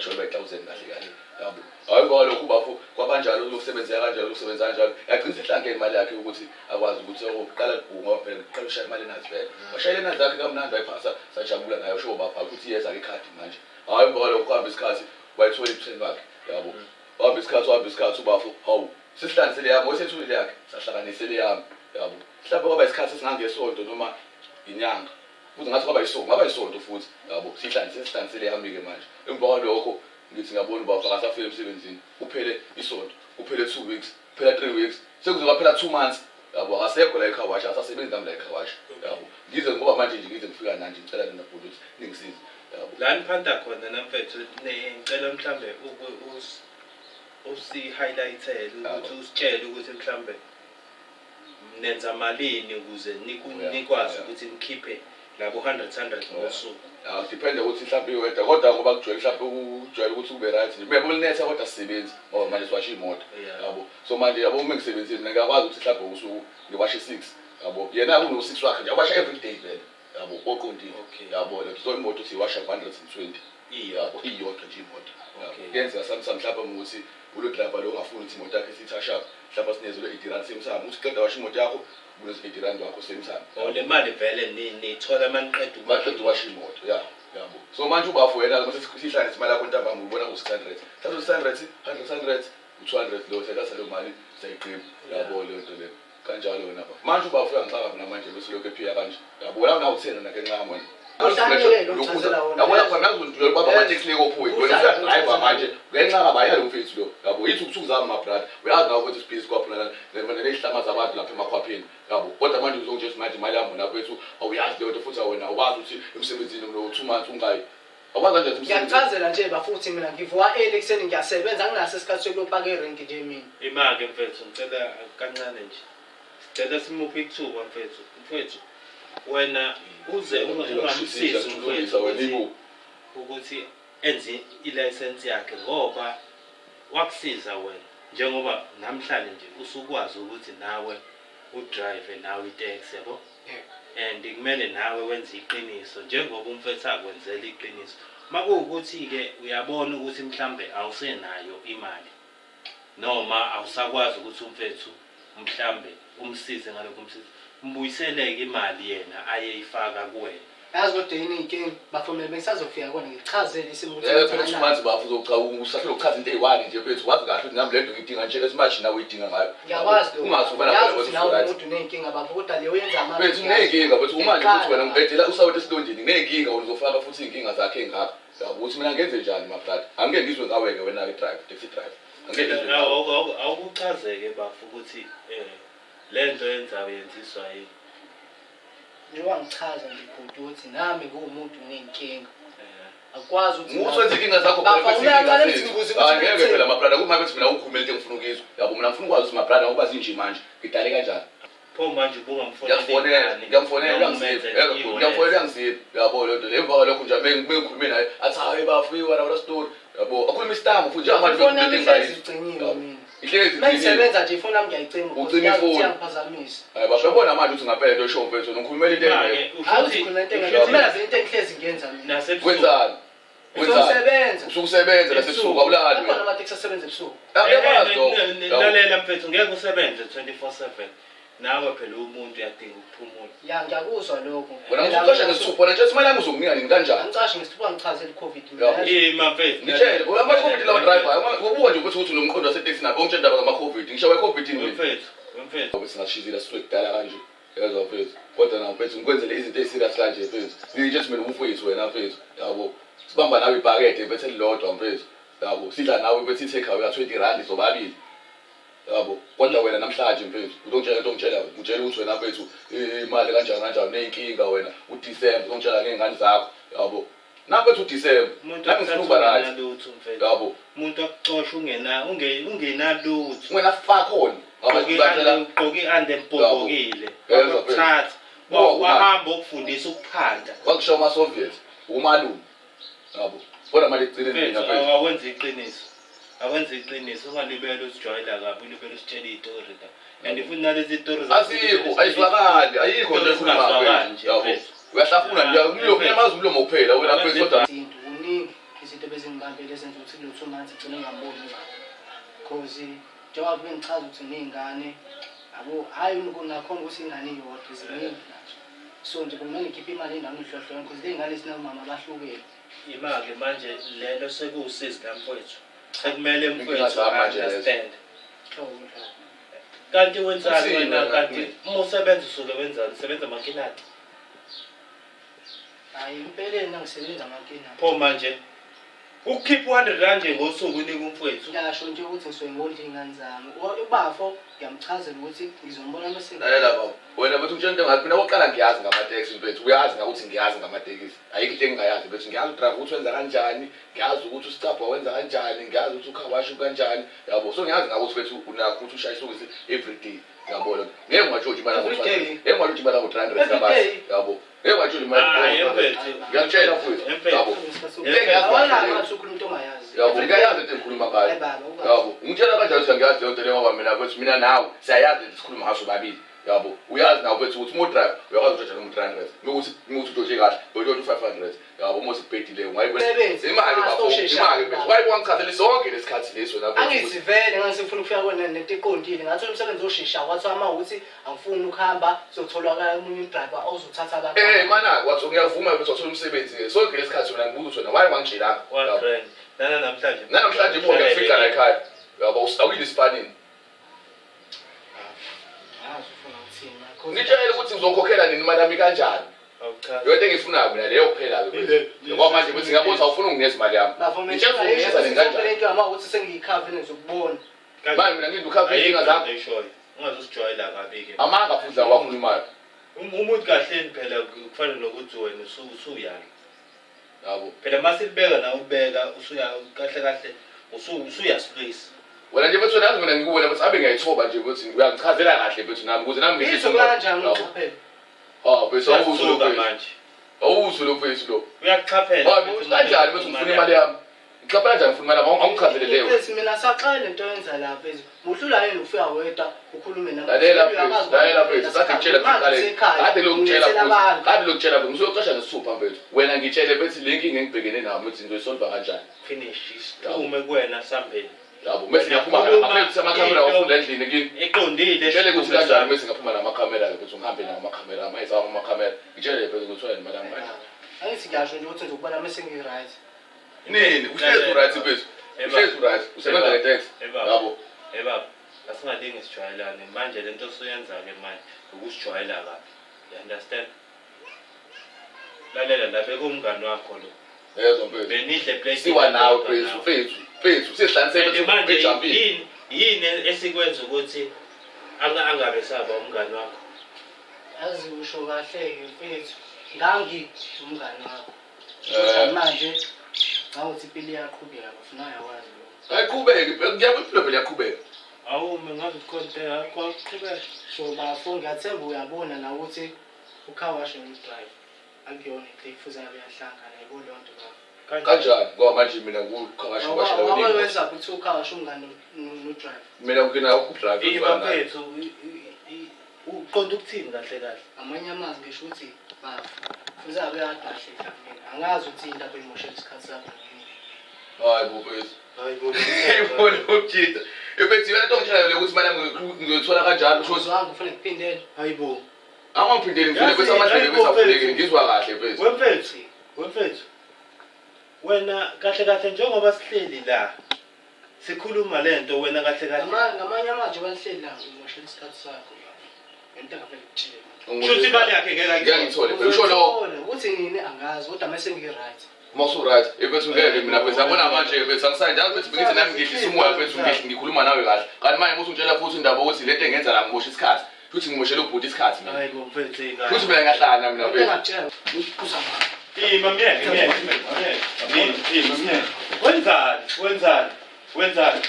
Ejwayele uba 1000 kahle kahle, yabo. Hayi, ngoba lokhu bafo kwabanjalo, uzokusebenzela kanjalo, uzokusebenza kanjalo, yagcina isihlangene imali yakhe ukuthi akwazi ukuthi okokuqala ngoba phela kuqala ushaya imali enazi vele, washayela enazi yakhe kamnandi, wayiphasa, sajabula naye. Usho bapha ukuthi iyeza-ke ikhadi manje. Hhayi, ngoba lokhu kuhamba isikhathi, wayithola i-ten wakhe, yabo. Wahamba isikhathi, wahamba isikhathi ubafo, hawu, sesihlanganisele yami, wayesethulile yakhe, sahlanganisele yami, yabo. Mhlawumbe kwaba isikhathi esingangesonto noma inyanga futhi, ngathi kwaba isonto, kwaba isonto futhi, yabo. Sihlanganise, sihlanganisele yami-ke manje. Emva kwalokho ngithi ngiyabona ubafo akasafika emsebenzini, kuphele isonto, kuphele 2 weeks, kuphela 3 weeks, sekuze kwaphela 2 months, yabo, akasekho la e-car wash, akasasebenzi nami la e-car wash, yabo. Ngize ngoba manje nje ngize ngifika nanje, ngicela nina bhuti ukuthi ningisize, yabo. La niphanda khona namfethu, ngicela mhlambe usi-highlight-ele ukuthi usitshele ukuthi mhlambe nenza malini ukuze nikwazi ukuthi nikhiphe labo 100 100 ngosuku. Ya, depende ukuthi mhlawumbe iweda, kodwa ngoba kujwayele, mhlawumbe kujwayele ukuthi kube right nje. Uyabo, linetha kodwa sisebenzi ngoba manje siwasha imoto. Yabo, so manje, yabo, uma ngisebenzile mina ngiyakwazi ukuthi mhlawumbe usuku ngiwashe 6, yabo. Yena uno-6 wakhe nje awasha every day vele, yabo, oqondile. Yabo, so imoto siyiwasha 120. Iyodwa. Yabo, iyodwa nje imoto, yabo. Kuyenzeka sometimes mhlawumbe ukuthi ulo driver lo ungafuni ukuthi imoto yakhe siyi-touch up, mhlawumbe sinezelwe R80 same time, ukuthi qeda washa imoto yakho ubuneze R80 wakho same time. Oh, le mali vele niyithola maniqeda maqeda uwasha imoto, ya, yabo. So manje ubafo wena mase sihlanganise imali yakho ntambama, ubona ku-600, thatha u-600, 100 100, u-200 lo, sayithatha leyo mali, sayigqima, yabo, leyo nto leyo kanjalo. Wena ba manje ubafo uyangixaka mina manje, bese lokhu ephiya kanje, yabo. Wena unawuthena nake nxa wena. Uhlanyele lo uchazela wona. Yabona khona nazo baba amateksi lekophuyi wena. Uhlale Usuya-drive manje ngenxa kabayalo mfethu lo, yabo. Yithi ukuthukuza my brother, uyazi nawe ukuthi sibhizi kwaphela neyihlama zabantu lapha emakhwapheni, yabo. Kodwa manje uzongitshela ukuthi manje imali yami lapho ethu awuyazi leyo nto, futhi wena awukwazi ukuthi emsebenzini lo 2 months ungayi, awukwazi kanjani ukuthi emsebenzini? Ngiyakuchazela nje bafuthi, mina ngivuka early ekuseni, ngiyasebenza, anginaso isikhathi sokuyopaka erenki nje mina. Ima-ke mfethu, ngicela kancane nje, sicela simuphe ithuba mfethu. Mfethu, wena uze ungamsizi umfethu wena ibu ukuthi enze ilayisensi yakhe, ngoba wakusiza wena njengoba namhlanje nje usukwazi ukuthi nawe udrive nawe itaxi, yabo. And kumele nawe wenze iqiniso njengoba umfethu akwenzela iqiniso. Makuwukuthi-ke uyabona ukuthi mhlambe awusenayo imali noma awusakwazi ukuthi umfethu mhlambe umsize ngalokho, umsize, mbuyiseleke imali yena ayeyifaka kuwena. Yazi kodwa yini inkinga bafo, mina bengisazofika kona ngikuchazele isimo ukuthi Phela 2 months bafo, uzocha usahlula ukuchaza into eyi-one nje mfethu. Wazi kahle ukuthi nami le nto ngiyidinga nje as much nawe uyidinga ngayo. Ngiyakwazi lokho. Ungazi ubana Ngiyazi phela ukuthi nawe right. umuntu uney'nkinga bafo, kodwa le uyenza amanje. Mfethu, nginey'nkinga mfethu, umanje futhi wena ngibhedela usawoti esilondeni, nginey'nkinga, wena uzofaka futhi iy'nkinga zakhe ey'ngaka, yabo, ukuthi mina ngenze njani my brother? Angike ngizwe ngawe-ke wena-ke drive, taxi driver, angike ngizwe ngawe. Awukuchazeke bafo ukuthi le nto yenzayo yenziswa yini. Njengoba ngichaza nje bhuti ukuthi nami ngiwumuntu nginey'nkinga, akukwazi ukuthi Muthi wenza iy'nkinga zakho phela. Bafo, mfethu, iy'nkinga uyaqala zethu. ngizibuze ukuthi Hayi, ngeke ngithini. phela my brother, kuma bethi mina ukhulume into engifuna ukuyizwa, yabo. Mina ngifuna ukwazi ukuthi my brother, ngoba zinje manje ngidale kanjani? Pho manje ubungamfonela? Ngiyakufonela, ngiyamfonela, uyangizipha, ngiyamfonela, uyangizipha, yabo, leyo nto leyo. Emva kwalokho nje mengikhulume naye athi, "Hayi bafo, wena wena story," yabo, akhuluma isitambu futhi njengamanje. Ifoni yami bengikhulume ihlezi into icinyiwe engayizwa. mina. Ihlezi Uma icinyiwe. ngisebenza nje ifoni yami ngiyayicima because Ucima ngiyazi ukuthi ifoni. iyangiphazamisa. Hayi bafo, yabona manje ukuthi ngampela into eshoyo mfethu, ngikhulumela into engekho. Hayi, uzikhuluma into engekho. Kumele vele into engihlezi ngiyenza mina. Nasebusuku. Wenzani? Wenzani? Uzosebenza. Usukusebenza nasebusuku, awulali Akhona wena. amateksi asebenza ebusuku. Akuyakwazi lokho. Yabo. Lalela mfethu, ngeke usebenze 24/7 nawe phela, umuntu uyadinga ukuphumula. Ya, ngiyakuzwa lokho. Wena usucasha ngesithupha, wena nje imali yami uzokunika nini, kanjani? Angicashi ngesithupha, ngichazele i-COVID mina. Yabo. Ima mfethu. Ngitshele, ama-COVID lawa driver, ubuka nje ukuthi unomqondo wasetekisini apho, ungitshela indaba zama-COVID, ngisho we-COVID yini wena? Mfethu, mfethu. Ngoba singashizila sisuke kudala kanje, yezwa mfethu. Kodwa na mfethu, ngikwenzele izinto ezi-serious kanje mfethu, ngitshe ukuthi mina umfowethu wena mfethu, yabo, sibamba nawe ibhakede mfethu elilodwa mfethu, yabo, sidla nawe mfethu i-take away ka-R20 sobabili, yabo. Kodwa wena namhlanje mfethu uzongitshela into ongitshela, ngitshela ukuthi wena mfethu imali kanjani kanjani, uney'nkinga wena, uDisemba uzongitshela ngey'ngane zakho, yabo. Na mfethu, uDisemba Umuntu nami ngifuna ukuba right. Ungenalutho mfethu. Yabo. Umuntu akuxosha ungena ungenalutho. Ungena fakhona. Ugqoke i-under empobokile. Yezwa mfethu. Wakuthatha. Buka. Wahamba ukufundisa ukuphanda. Kwakushawa ama-Soviet, umalume, yabo. Kodwa manje ekugcineni mina Mfethu, mfethu awenze iqiniso. Awenze iqiniso, ungalibeli usijwayela kabi, ulibele usitshela iy'tori la. And futhi nalezi tori Asikho, ayizwakali, ayikho nto ekhulumayo Zingazwakali mfethu, nje yabo. mfethu. Uyahlafuna nje, Mfethu. unyamaza umlomo kuphela wena mfethu, kodwa Izinto kuningi. izinto ebezingibambile ezenza ukuthi kulo 2 months ngigcine ngingamboni ubaba, cause njengoba bengichaza ukuthi ney'ngane yabo, hhayi nakhona ukuthi ingane iyodwa, ziningi nazo. So nje kumele ngikhiphe imali endaweni ehlukahlukene because ley'ngane zinomama abahlukene. Ima-ke manje, lelo sekuwusizi la mfowethu, sekumele Inkinga mfowethu zami manje lezo. understand. Hlobo hlobo. Kanti wenzani Uthini wena? wena? Kanti uma usebenza usuke wenzani? Usebenza amakinati? Hhayi, empeleni angisebenzi amakina. Pho manje ukukhipha u-R100 nje ngosuku unika umfowethu? Ngiyasho nje ukuthi ngisuke ngondla iy'ngane zami. Ubafo ngiyamchazela ukuthi ngizombona mese. Lalela baba, wena bethi ungitshela into engathi mina okokuqala ngiyazi ngamateksi mfethu, uyazi ngakuthi ngiyazi ngamatekisi. Ayikho into engingayazi mfethu, ngiyazi udrive ukuthi wenza kanjani, ngiyazi ukuthi usicabha wenza kanjani, ngiyazi ukuthi ucarwash kanjani, yabo. So ngiyazi ngakuthi mfethu unakho ukuthi ushaye isokisi every day, yabo. Ngeke ungatshontsha imali Every yango day. 300, ngeke ungatshontsha imali yango 300 Every kabasi, day. yabo. Ngeke ungatshontsha imali Hayi, yango 300. mfethu. Ngiyakutshela mfethu, Mfethu. yabo. Into engiyazi kahle Awanayo leyo. ngathi ukhuluma into ongayazi. Yabo, ngiyayazi into engikhuluma ngayo. Hayi baba, ukazi. Yabo, ungitshela kanjalo ukuthi angiyazi leyo nto leyo, ngoba mina mfethu, mina nawe siyayazi lento sikhuluma ngaso babili. Yabo, uyazi nawe mfethu ukuthi uma udrive uyakwazi ukutshontsha noma u-300. Uma ukuthi utshontshe kahle, uyotshontsha u-500. Yabo, uma usibhedile ungayibona. Umsebenzi. Imali Ah, bafo, sowushesha. imali mfethu. Why wangichazela sonke lesikhathi lesi wena mfethu? Angithi vele ngangisifuna ukufika kona nento eqondile, ngathola umsebenzi oshesha, kwathiwa uma ukuthi angifuni ukuhamba sotholakala omunye udriver ozothatha abantu. Mana wathi ngiyavuma mfethu, wathola umsebenzi ke. Sonke lesikhathi wena ngibuza ukuthi wena why wangitshelanga? One Yabo. grand nana namhlanje. Nanamhlanje ibona ngiyafika la ekhaya. Yabo, awuyile isipanini. Angazi ufuna ukuthini manje. Ngitshele ukuthi ngizokhokhela nini imali yami kanjani. Awuchazi. Yonke engiyifunayo mina leyo kuphela-ke. Ngoba manje ukuthi ngiyabona ukuthi awufuni unginikeza imali yami. Bafo mina Ngitshela ukuthi unginikeza nini kanjani. lento yama ukuthi sengiyikhave ngizokubona. Manje mina ngidla ukhave iy'nkinga zakho. Ayikho ungazusijwayela kabi-ke. Amanga futhi la wakhulumayo. Umuntu kahleni phela kufana nokuthi wena usuyala. Yabo. Phela uma silibeka nawe ubeka usuya kahle kahle usuyasilwisa. Wena nje mfethu, nazi mina ngikuwena mfethu, abe ngiyayithoba nje ukuthi uyangichazela kahle mfethu nami ukuze nami Ngizwe kanjani Yabo. uchaphela? Ah, mfethu awuzwe lo Uyasuka mfethu. manje. Awuzwe lo mfethu lo. Uyakuchaphela. Hayi mfethu kanjani mfethu ngifuna imali yami? Ngichaphela kanjani ngifuna imali yami? Awungichazele leyo. Mfethu mina saxela lento yenza lapha mfethu. Muhlula yini ufika wedwa ukhulume nami? Lalela mfethu, lalela mfethu, kade ngitshela kuqale. Kade lokutshela futhi. Kade lokutshela mfethu, ngizocasha ngesithupha mfethu. Wena ngitshele bethi le nkinga engibhekene nayo mfethu ngizoyisolva kanjani? Finish. Siphume kuwena sambeni. Yabo, mase ngiyaphuma ngapha amakhamera wafunda endlini kini. Eqondile. Ngitshele ukuthi kanjani mase ngaphuma namakhamera ke ukuthi ngihambe nawo amakhamera, ama amakhamera. Ngitshele mfethu ukuthi wena imali yami kanjani. Angithi ngiyasho nje ukuthi ngizokubona mase ngi-right. Nini? Uhlezi uright mfethu. Uhlezi uright. Usebenza ngeteksi. Yabo. Ebaba, asingalingi sijwayelane manje. Lento osuyenza-ke manje ukusijwayela kabi, you understand? Lalela la, bekumngani wakho lo. Yezwa mfethu. Benidle plate. Siwa nawe mfethu, mfethu, mfethu. Sihlanise And mfethu manje bejumpile. yini esikwenza ukuthi angabe saba umngani wakho? Yazi usho kahle-ke mfethu. Ngangi umngani wakho. Eh. Kodwa manje ngawuthi impilo iyaqhubeka bafuna uyakwazi lokho. Ayiqhubeke, ngiyabona impilo vele iyaqhubeka. Awume ngazi ukuthi khona kwaqhubeka. So bafo ngiyathemba uyabona na ukuthi ucarwash no-drive akuyona into ekufuze ngabe iyahlangana, yabo leyo nto bafo. Kanjani? Ngoba manje mina ngucarwash ngwashela Wake wena. wenza ukuthi ucarwash umngani no-drive. Mina ngina ukudrive. Yini bafethu, uqonda ukuthini kahle kahle? Amanye amazwi ngisho ukuthi bafo fuze abe kahle mina. Angazi ukuthi into abayimoshela isikhathi sakho yini. Hayi bo mfethu. Hayi bo. Ibona ukujida. Mfethu yona into ongitshela yona ukuthi imali yami ngizoyithola kanjalo usho ukuthi Uzwanga ufuna kuphindele. Hayi bo. Angiphindeli ngifune Yazi, bese amadlebe hayi bo, bese avulekile mfethu. ngizwa kahle mfethu. Wemfethu, wemfethu. Wena kahle kahle njengoba sihleli la sikhuluma lento wena kahle kahle. Ngamanye amazwi balihleli la umoshela isikhathi sakho bafo. Lento angavele kutshele. Shuthi imali yakhe ngeke Ngeke ayithole. ngithole. Mfethu usho lokho. Uzothola ukuthi nini angazi kodwa mase ngi-right. Uma usu-right, mfethu ngeke mina mfethu yabona manje mfethu angisayi njalo mfethu bengithi nami ngehlisa umoya mfethu ngikhuluma nawe kahle. Kanti manje usungitshela futhi indaba ukuthi lento engenza la ngimosha isikhathi. Futhi ngimoshela ubhuti isikhathi mina. Hayi bo mfethu ingane. Futhi mina ngiyahlanya mina Into mfethu. engakutshela uzama. Ima myeke, myeke, myeke. Ima myeke. Wenzani? Wenzani? Wenzani?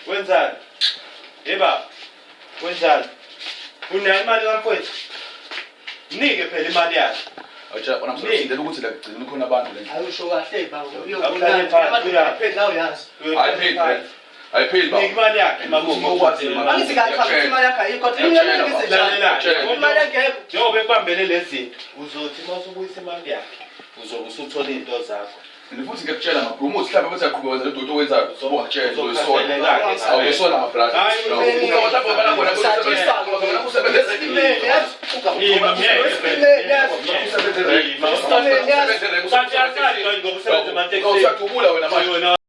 Wenzani? Eba. Wenzani? Unayo imali kamfowethu? Mnike phela imali yakhe. Awutshela bona msindela ukuthi la kugcina khona abantu la. Hayi usho kahle baba. Awuhlale phansi, uya. Phela uyazi. Ayipheli. Ayipheli Mnike baba. imali yakhe makubo. Ukwazi imali. Angithi kahle ukuthi imali yakho ayikho kodwa mina ngithi njani. Lalela. Imali engekho. Njengoba ekubambele lezi zinto, uzothi uma usubuyisa imali yakhe, uzobe usuthola iy'nto zakho. And futhi ngiyakutshela mabro, uma uthi mhlawumbe bese yaqhubeka wenza le doti owenzayo, ungakutshela uzoyisola. Uzokhahleleka-ke. Awuyisola my brother. Hayi, Mhlawumbe ubala khona kusebenza Usatshela wena manje.